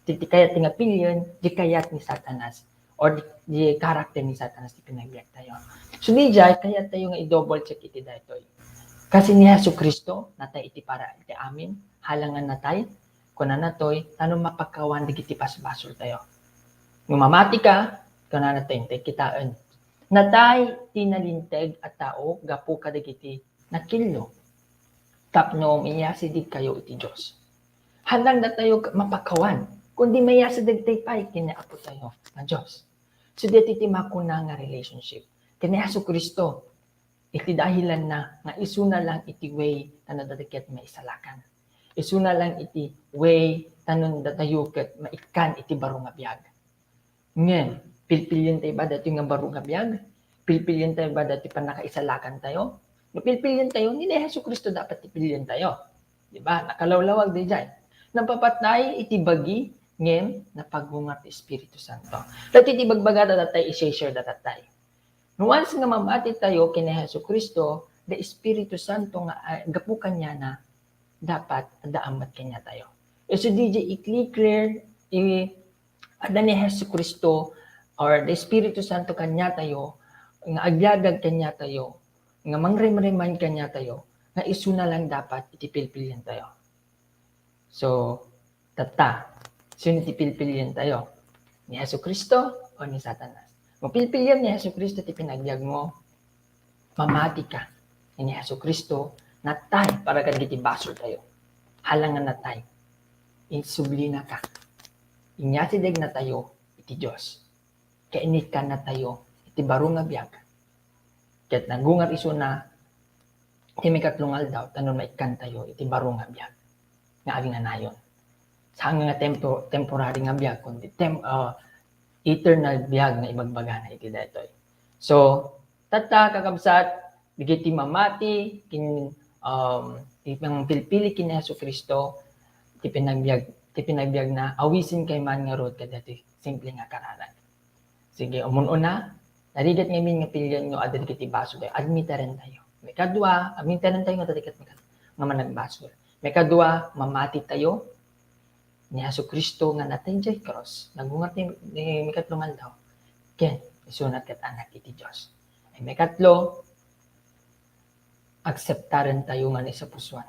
Ti, ti kayat nga pilien, di kayat ni Satanas, or di, di karakter ni Satanas ti panagbiagtayo. So, diay, kayat tayo nga i-double check iti daytoy. Kasi ni Jesu-Cristo, natay iti para iti amin, hala nga natay, kunana toy, tano mapakawan dagiti basbasoltayo. No mamati ka, kunana toy, intay kitaen. Natay ti nalinteg a tao gapu kadagiti nakillo. Tapno maiyasidegkayo iti Dios. Haan lang datayo mapakawan, kundi maiyasidegtayo pay ken ni Apotayo nga Dios. So, daytoy ti makuna nga relationship ken ni Jesu-Cristo. Iti dahilanna nga isuna lang iti way tapno datayo ket maisalakan. Isuna lang iti way tapno datayo ket maikkan iti baro nga biag. Ngem, pilpilientayo ba daytoy nga baro nga biag? Pilpilientayo ba daytoy pannakaisalakantayo? No pilpilientayo, ni Jesu-Cristo dapat ti pilientayo. Di ba? Nakalawlawag diay. Napapatay iti bagi, ngem napagungar ti Espiritu Santo. Daytoy ti ibagbagada tattay, i-share da tattay. No once nga mamati tayo ken ni Jesu-Cristo, the Espiritu Santo nga, ah, gapu kaniana, dapat adda met kaniatayo. Isu diay i-clear, i-, adda ni Jesu-Cristo or the Espiritu Santo kaniatayo, nga agbiagbiag kaniatayo, nga mangrim-remind kaniatayo, nga isuna lang dapat iti pilpilientayo. So, tatta, sino ti pilpilientayo? Ni Jesu-Cristo o ni Satanas? No pilpiliam ni Jesu-Cristo ti panagbiagmo, mamati ka. Ni Jesu-Cristo, natay para kadagiti basoltayo. Hala nga natay. Insublina ka. Inyasideg natayo iti Dios. Ket inikkan natayo iti baro nga biag. Ket nagungar isuna ti mikatlo nga aldaw, tapno maikkantayo iti baro nga biag nga agnanayon. Saan nga tempo-, temporary nga biag, kundi tem-, ah, eternal biag nga ibagbagana iti daytoy. So, tatta, kakabsat, dagiti mamati ken, um, ti mangpilpili ken ni Jesu-Cristo, ti panagbiag-, ti panagbiagna, awisenkay man ngarud kadagiti simple nga kararag. Sige, umun-una, narigat ngamin nga pilienyo, adda dagiti basoltayo, admitarentayo. Maikadua, admitarentayo nga adda dagiti nga managbasol. Maikadua, mamatitayo ni Jesu-Cristo nga natay idiay krus, nagungar ti, ti mikatlo nga aldaw, ken isuna ket Anak iti Dios. Ay, maikatlo, akseptarentayo nga naisapusoan.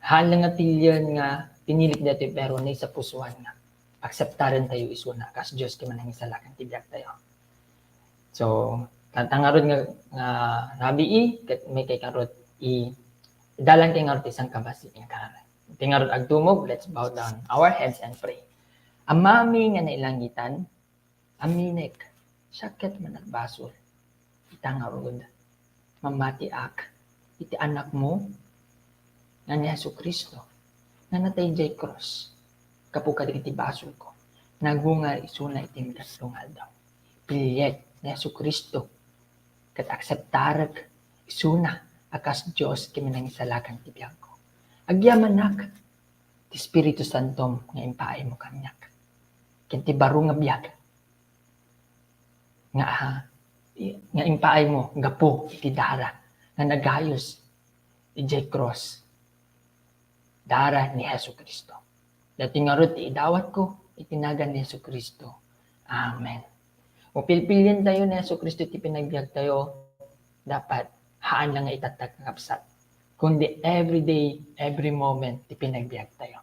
Haan nga pilien nga pinilik daytoy, pero naisapusoan nga akseptarentayo isuna kas Dios ken Manangisalakan ti biagtayo. So, tatta ngarud nga, nga rabii, ket maikay ngarud i-, idalankay ngarud ti sangkabassit nga kararag. Ti ngarud agtumog, let's bow down our heads and pray. Amami nga nailangitan, aminek, siak ket managbasol. Ita ngarud, mamatiak iti Anakmo nga ni Jesu-Cristo, nga natay idiay krus gapu kadagiti basolko. Nagungar isuna iti mikatlo nga aldaw. Piliek ni Jesu-Cristo ket akseptarek isuna a kas Dios ken Manangisalakan ti biagko. Agyamanak ti Espiritu Santom nga impaaymo kaniak ken ti baro nga biag nga, ah, i-, nga impaaymo gapu iti dara nga nagayus idiay krus, dara ni Jesu-Cristo. Daytoy ngarud ti idawatko iti nagan ni Jesu-Cristo. Amen. No pilpilientayo ni Jesu-Cristo ti panagbiagtayo, dapat haan lang nga itatta, kakabsat, kundi every day, every moment ti panagbiagtayo.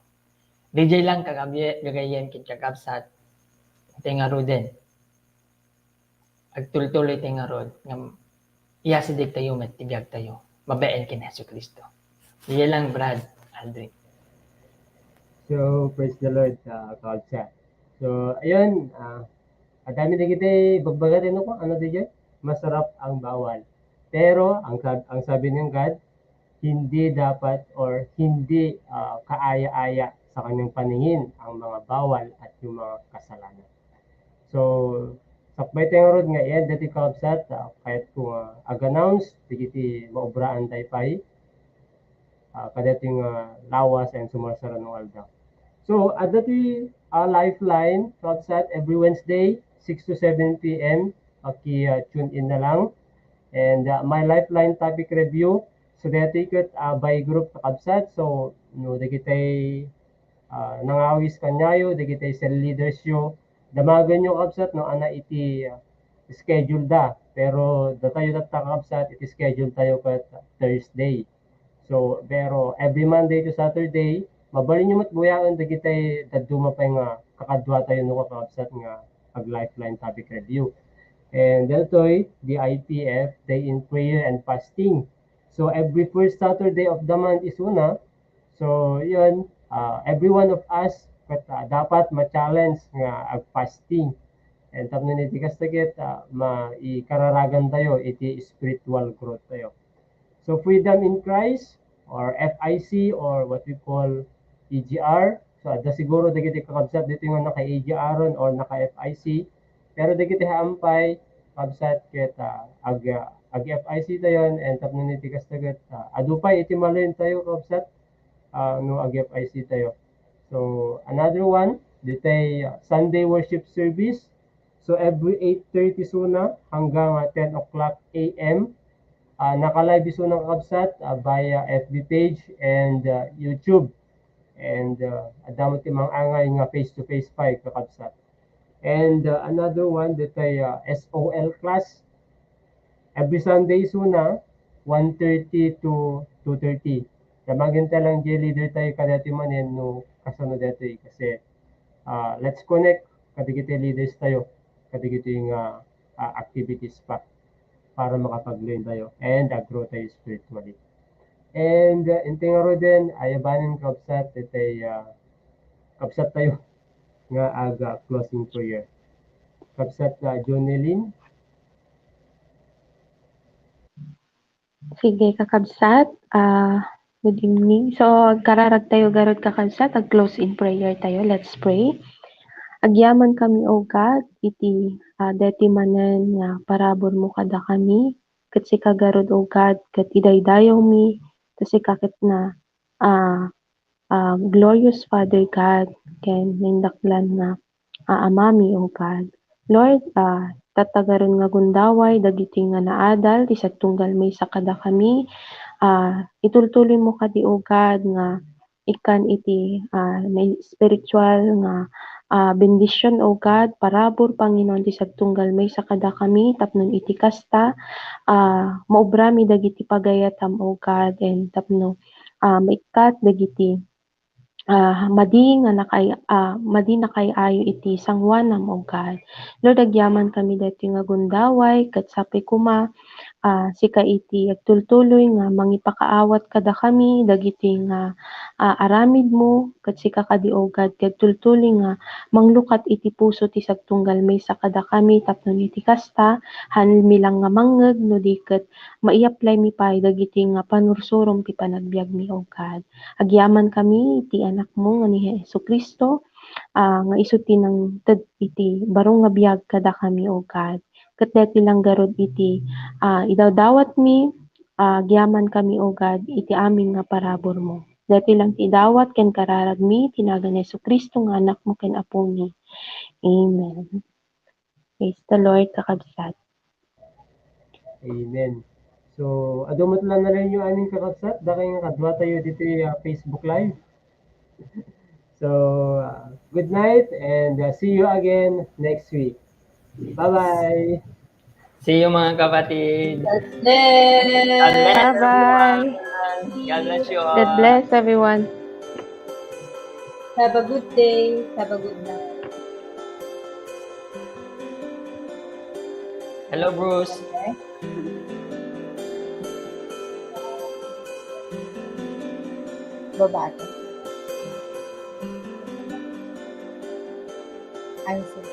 Diay lang, kagabie-, gagayyem ken kakabsat, ti ngaruden, agtultuloy ti ngarud nga iyasidegtayo met ti biagtayo babaen ken Jesu-Cristo. Diay lang, Brad Aldrin. So, praise the Lord, ah, Kabsat. So, ayun, ah, adda mi dagiti ibagbaga ti, ano ko, ano diay? Masarap ang bawal. Pero, ang sab-, ang sabi ng God, hindi dapat or hindi, ah, kaaya-aya sa kaniang paningin ang mga bawal at yung mga kasalanan. So, sakbay tayo ngarud nga iyan, dati kakabsat, ah, kayat ko nga ag-announce, dagiti maobraan tayo pay, ah, kadati nga lawas and sumarsara no aldaw. So, adda ti, ah, Lifeline, kakabsat, every Wednesday, six to seven p m, paki, ah, tune in na lang. And, ah, my Lifeline topic review, so dati ket, ah, by group, kakabsat. So, no, dagitay ah, nangawis kaniayo, dagiti cell leaders yo, damagenyo, kabsat, no, ania iti, ah, schedule da. Pero datayo tatta, kabsat, iti schedule tayo ket Thursday. So, pero every Monday to Saturday, mabalinyo met buyaen dagitay dadduma pay nga kakaduatayo no, kakabsat, nga ag-Lifeline topic review. And datoy, the I P F, Day in Prayer and Fasting. So, every first Saturday of the month isuna. So, yun, ah, every one of us, ket, ah, dapat ma-challenge nga ag-fasting. And tapno iti kasta ket, ah, maikararagan tayo iti spiritual growth tayo. So, Freedom in Christ, or F I C, or what we call E G R. So, adda siguro dagiti kakabsat dito nga naka-E G R-on or naka-F I C. Pero dagiti haampay, kabsat, ket, ah, ag-, ag-F I C tayon, and tapno iti kasta ket, ah, adu pay iti malin tayo, kabsat, ah, no ag-F I C tayo. So, another one, ditay, ah, Sunday worship service. So, every eight thirty suna hanggang, ah, ten o'clock A M, ah, naka-live isuna, kakabsat, ah, via F B page and, ah, YouTube. And, ah, adda met ti mangangay nga face-to-face pay, kakabsat. And, uh, another one, detay, uh, S O L class. Every Sunday isuna, one thirty to two thirty. Damagen ta lang di leader tayo kadati manen no kasano detoy kasi, uh, let's connect kadagiti leaders tayo, kadagiti nga, uh, activities pa para makapag-learn tayo and ag-grow tayo spiritually. And, uh, inti ngaruden, ayabanen, kabsat, detay, uh, kabsat tayo nga aga closing prayer. Kabsat, ah, Jonelyn? Sige, kakabsat. Ah, good evening. So, agkararag tayo garud, kakabsat, ag-close in prayer tayo. Let's pray. Agyaman kami, O God, iti, ah, deti manen nga parabur mo kada kami, ket sika garud, O God, ket idaydayaw mi, ta sika ket na, ah, ah, glorious Father God, ken naindaklan nga, ah, Amami, O God. Lord, ah, tatta garud nga gundaway dagiti nga naadal ti sagtunggal maysa kadakami. Ah, itultuloy mo kadi, O God, nga ikkan iti, ah, may spiritual nga, ah, bendision, O God, parabur, Panginoon, ti sagtunggal maysa kadakami, tapno iti kasta, ah, maubrami dagiti pagayatam, O God, and tapno, ah, maikkat dagiti, ah, madi nga nakay-, ah, madi nakaay-ayo iti sangoanam, O God. Lord, agyaman kami daytoy nga gundaway, ket sapay koma, ah, sika iti agtultuloy nga mangipakaawat kadakami dagiti nga, ah, aramidmo, ket sika kadi, O God, ti agtultuloy nga manglukat iti puso ti sagtunggal maysa kadakami tapno iti kasta, haanmi lang nga mangngeg no di ket mai-apply mi pay dagiti nga panursurom ti panagbiagmi, O God. Agyaman kami iti Anakmo nga ni Jesu-Cristo, ah, nga isu ti nangted iti baro nga biag kadakami, O God. Ket daytoy lang garud iti, ah, idawdawatmi, ah, agyaman kami, O God, iti amin nga paraburmo. Daytoy lang ti idawat ken kararagmi, iti nagan ni Jesu-Cristo nga Anakmo ken Apomi. Amen. Praise the Lord, kakabsat. Amen. So, adu met lang nalayo amin, kakabsat, dakay nga kadua tayo ditoy, ah, Facebook Live. So, ah, good night and, ah, see you again next week. Bye-bye. See you, mga kapatid. God bless. God bless, Bye-bye. Everyone. God bless you all. God bless everyone. Have a good day. Have a good night. Hello, Bruce. Okay. Babae. I'm sorry.